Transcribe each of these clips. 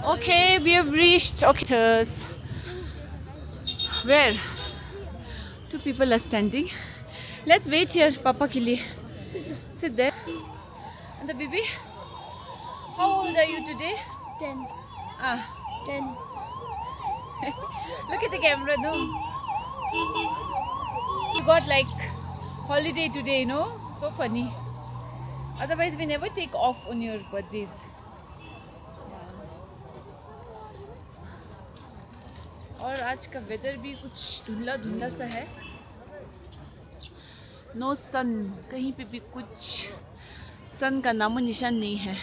Okay, we have reached. Okay, where two people are standing. Let's wait here, Papa ke liye. Sit there. And the baby. How old are you today? 10. Ah, 10. look at the camera, no. You got like holiday today, no? So funny. Otherwise, we never take off on your birthdays. और आज का weather भी कुछ धुंधला धुंधला सा है. No सन, कहीं pay भी कुछ सन का नामो निशान नहीं है.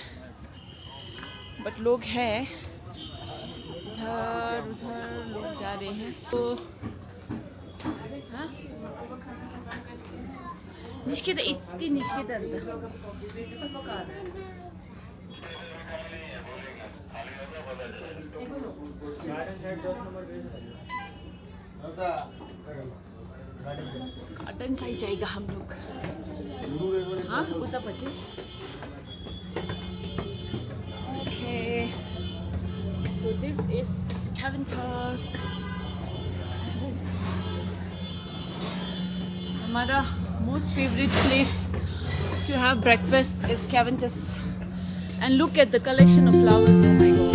बट लोग हैं इधर उधर, लोग जा रहे हैं. तो हाँ निश्चित इतनी निश्चित अंदर. गार्डन साइड जाएगा हम लोग. हाँ उधर बच्चे. Okay, so this is Keventers. हमारा most favourite place to have breakfast is Keventers. And look at the collection of flowers. Oh my God.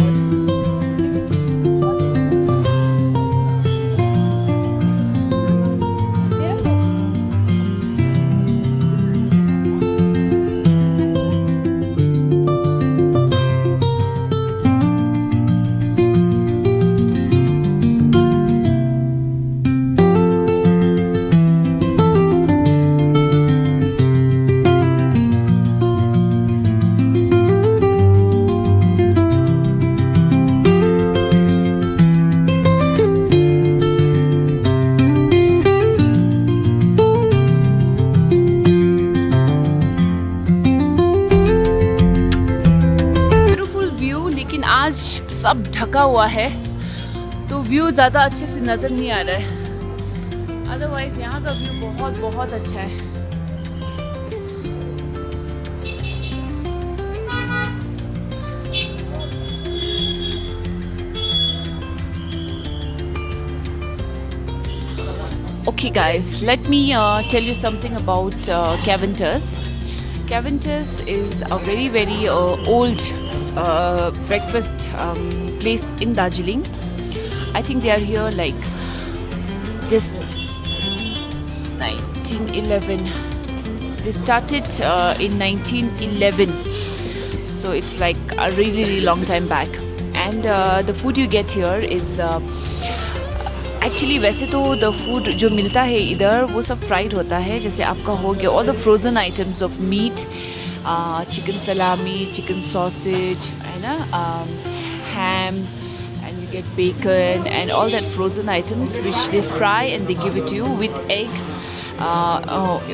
आज सब ढका हुआ है तो व्यू ज़्यादा अच्छे से नज़र नहीं आ रहा है. अदरवाइज यहाँ का व्यू बहुत बहुत अच्छा है. Okay guys, let me tell you something about Caventers. Caventers is a very old breakfast place in Darjeeling. I think they are here like this 1911. They started in 1911, so it's like a really long time back. And the food you get here is actually वैसे तो the food जो मिलता है इधर वो सब fried होता है. जैसे आपका हो गया all the frozen items of meat, chicken salami, chicken sausage है ना, ham, and you get bacon and all that frozen items which they fry and they give it to you with egg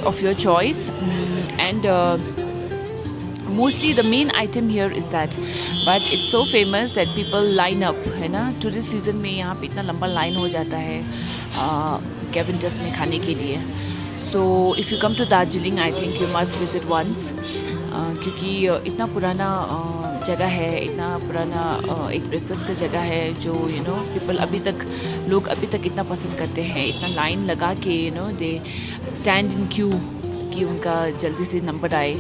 of your choice. And mostly the main item here is that, but it's so famous that people line up है ना. Tourist season में यहाँ pay इतना लंबा line हो जाता है कैवेंटर्स में खाने के लिए. So if you come to Darjeeling I think you must visit once, क्योंकि इतना पुराना जगह है, इतना पुराना एक ब्रेकफास्ट का जगह है जो यू नो पीपल लोग अभी तक इतना पसंद करते हैं. इतना लाइन लगा के you know they stand in Q कि उनका जल्दी से नंबर आए.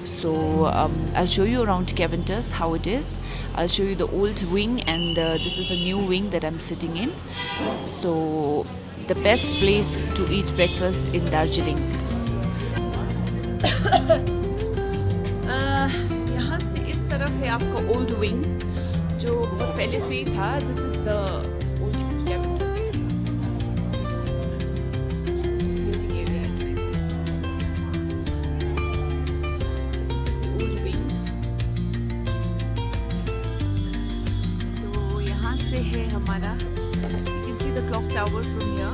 So I'll show you around Caventers how it is. I'll show you the old wing and this is a new wing that I'm sitting in. So the best place to eat breakfast in Darjeeling. यहाँ से इस तरफ है आपका old wing जो बहुत पहले से ही था. This is the old Caventers. है हमारा. You can see the clock tower from here.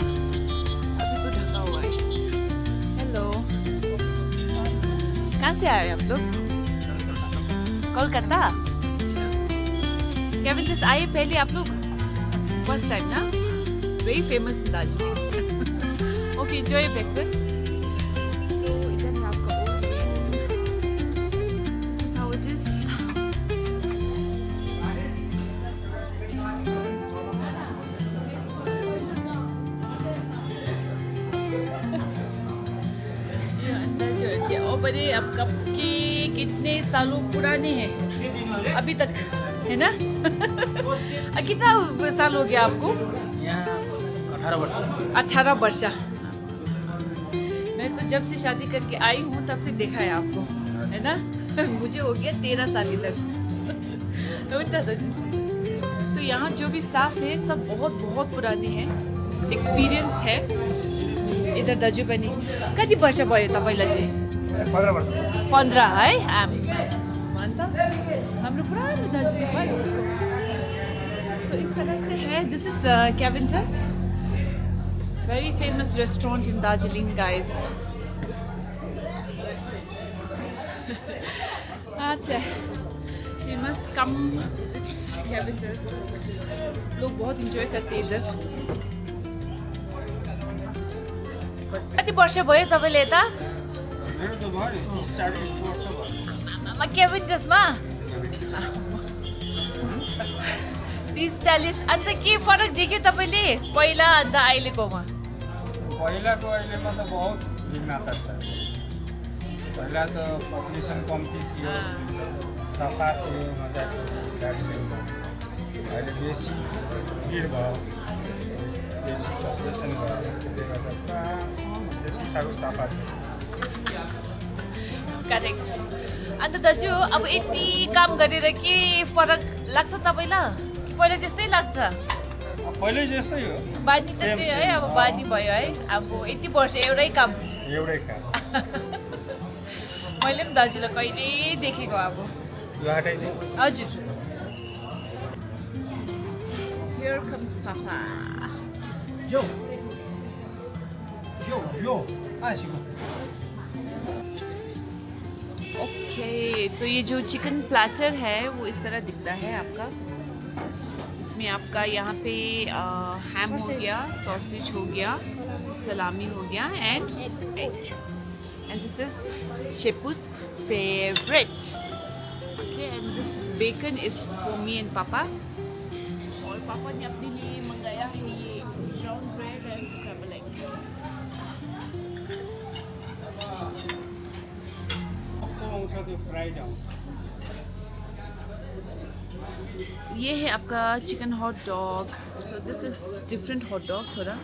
अभी तो ढका हुआ है. हेलो, कहाँ से आए आप लोग? कोलकाता. कैवेंटर्स आए पहले आप लोग? फर्स्ट टाइम ना? Very famous in Darjeeling. Okay, enjoy your breakfast. So इधर है आपका old wing. This is how it is. बड़े अब कब के कितने सालों पुराने हैं अभी तक, है ना? कितना साल हो गया आपको? 18 वर्ष। 18 वर्ष। मैं तो जब से शादी करके आई हूँ तब से देखा है आपको, है ना? मुझे हो गया 13 साल इधर। तो यहाँ जो भी स्टाफ है सब बहुत बहुत पुराने हैं, एक्सपिरियन्स्ड है। इधर दाजु पनि कति वर्ष भयो तपाईँलाई चाहिँ? 15 वर्ष। 15 है? भन्छ हाम्रो पुरानो दाजु चाहिँ भयो उसको। तो इस तरह से है। This is Keventers, very famous restaurant in Darjeeling guys. अच्छा, we must come visit Keventers. लोग बहुत इन्जॉय करते हैं इधर। कति वर्ष भयो तपाईँले यता? मेरो त भयो 30-40 वर्ष भयो। कैवेन्टसमा 30-40। अन्त के फरक देख्यो तपाईँले पहिला अन्त अहिलेकोमा? पहिलाको अहिलेमा त बहुत भिन्नता छ। पहिला त पपुलेसन कम्ती थियो, सफा थियो, मजाको दार्जिलिङमा। अहिले बेसी भिड भयो, बेसी पपुलेसन भयो, त्यसले गर्दा पुरा त्यति साह्रो सफा छ। करेक्ट। अन्त दाजु अब यति काम गरेर के फरक लाग्छ तपाईँलाई कि पहिला जस्तै लाग्छ? पहिल्यै जस्तै हो, बानी त त्यही है, अब बानी भयो है। अब यति वर्ष एउटै काम। एउटै काम। मैले पनि दाजुलाई कहिले देखेको अब। यो हटाइदिउँ। हजुर। Here comes Papa. यो यो यो आसिको। ओके, तो ये जो चिकन प्लेटर है वो इस तरह दिखता है आपका। इसमें आपका यहाँ पे हैम हो गया, सॉसेज हो गया, सलामी हो गया and egg. And this is शेपू's favourite. Okay, and this bacon is for me and पापा। और पापा ने अपने लिए मंगाया है ये brown bread and scramble egg. आउँछ त्यो फ्राइड आउँछ। ये है आपका chicken hot dog. So this is different hot dog थोड़ा।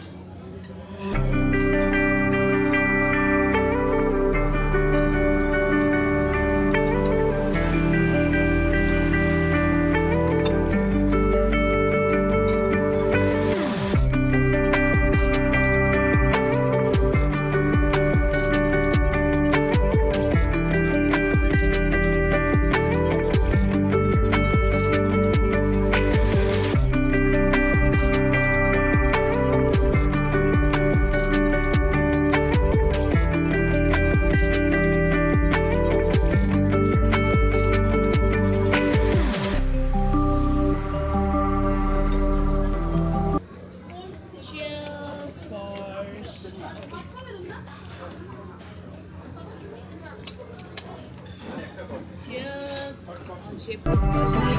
Cheers. Shepherd's birthday.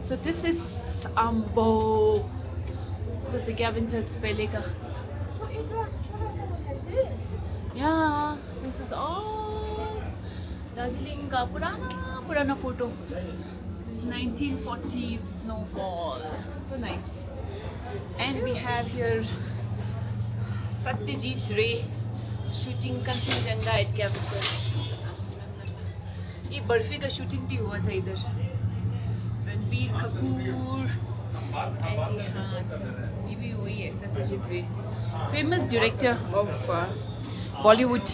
So this is Ambo. This was the Gavinter's Pelika. So it was just like this. Yeah, this is all Darjeeling ka purana photo. This is 1940s snowfall. So nice. And we have here Satyajit Ray shooting Kanchenjunga at Gavinter. ये बर्फी का shooting भी हुआ था इधर। Ranbir Kapoor and ये भी वही है सत्यजीत रे, famous director of Bollywood.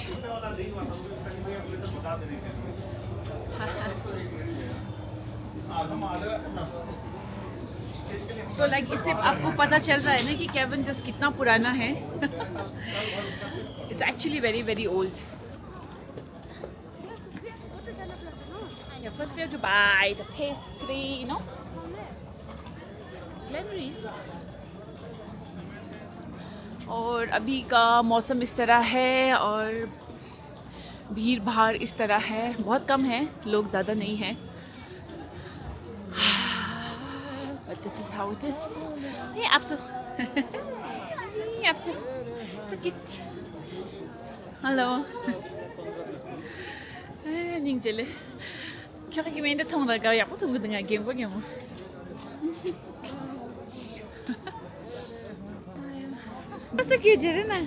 So like इससे आपको पता चल रहा है ना कि कैवेंटस कितना पुराना है। It's actually very very old. Yeah, first we have to buy the pastry, you know. Glenmaries. और अभी का मौसम इस तरह है और भीड़ भाड़ इस तरह है, बहुत कम है, लोग ज़्यादा नहीं हैं. But this is how it is. Hey, Apsu. Hey, Apsu. So cute. Hello. Ningjele. Kaya gimana tong raga ya? Aku tunggu dengan game kau game. Basta cute je na.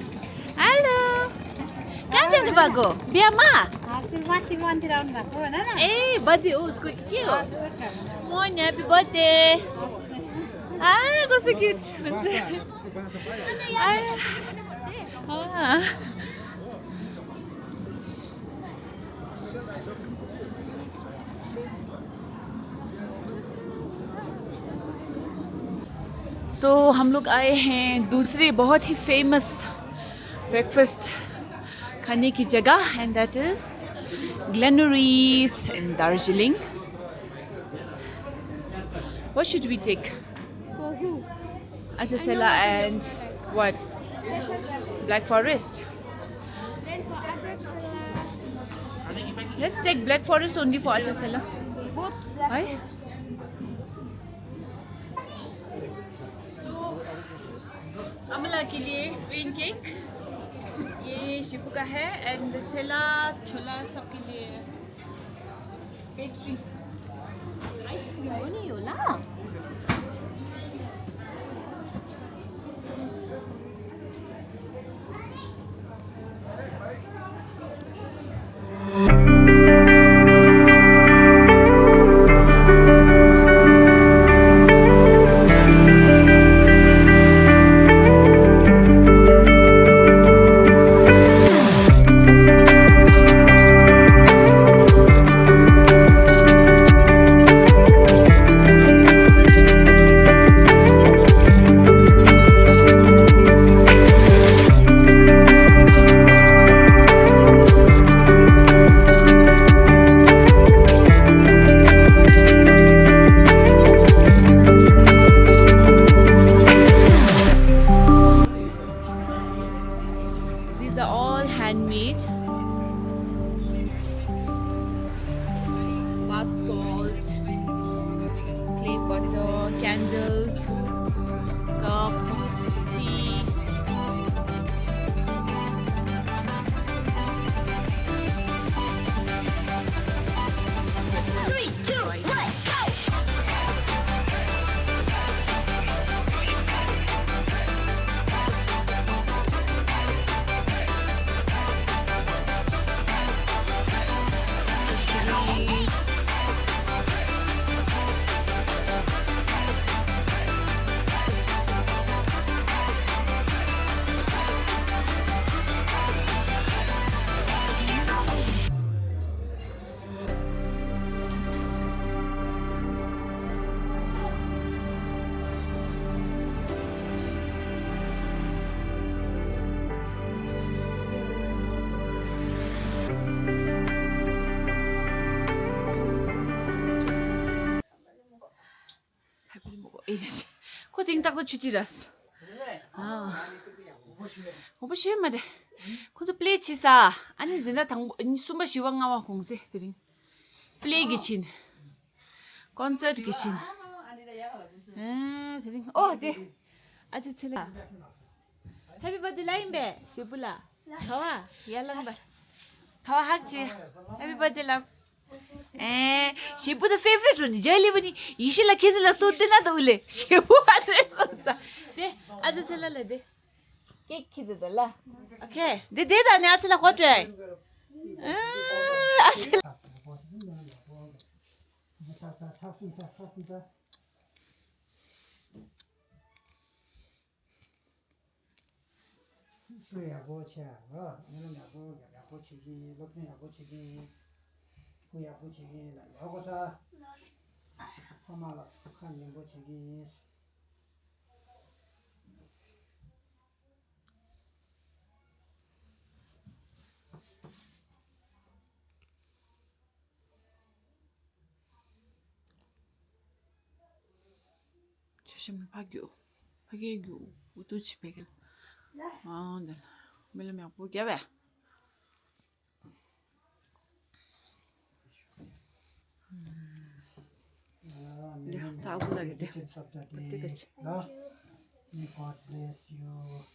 Hello. कहाँ जानु भएको बिहामा माथि मन्दिर आउनु भएको होइन न ए बर्थडे हो उसको के हो मोर्निङ ह्याप्पी बर्थडे कस्तो क्युट हुन्छ सो हम लोग आए हैं दूसरे बहुत ही फेमस ब्रेकफास्ट खाने की जगह and that is Glenorrees in Darjeeling. What should we take? For who? Ajasela and what? Black Forest. Then for adults, Let's take Black Forest only for Ajasela. both black Why? So, Amala के लिए green cake. ये शिपू का है and छेला छोला सबके लिए pastry ice cream पनि होला These are all handmade. Bath salt, clay butter, candles, cups, tea. Three, two, one, go! Ko ting tak to chuchiras. 오빠 쉬운 말에. 콘서 플레이 치사. 아니 진짜 당 숨바 시왕 나와 공세 드링. 플레이 기친. 콘서트 기친. 드링. 네. 아주 틀라. 해피 버스데이 라인베. 시불라. 가와. 야랑바. 가와 학지. 해피 버스데이 라. शेपू त फेभरेट हो नि जहिले पनि हिसीलाई खेजीलाई सोध्दैन त उसले शेपू मात्रै सोध्छ दे आज चाहिँ ल दे केक खिच्दै त ल ओके दे दे त नि आजलाई कट्रे kuya buchigi logosa famala kan buchigi 조심해 박유 박예규 우도 집에 Vill du mer på GV? ताबु लगे दे शब्द ठीक दे अछि ल May God bless you.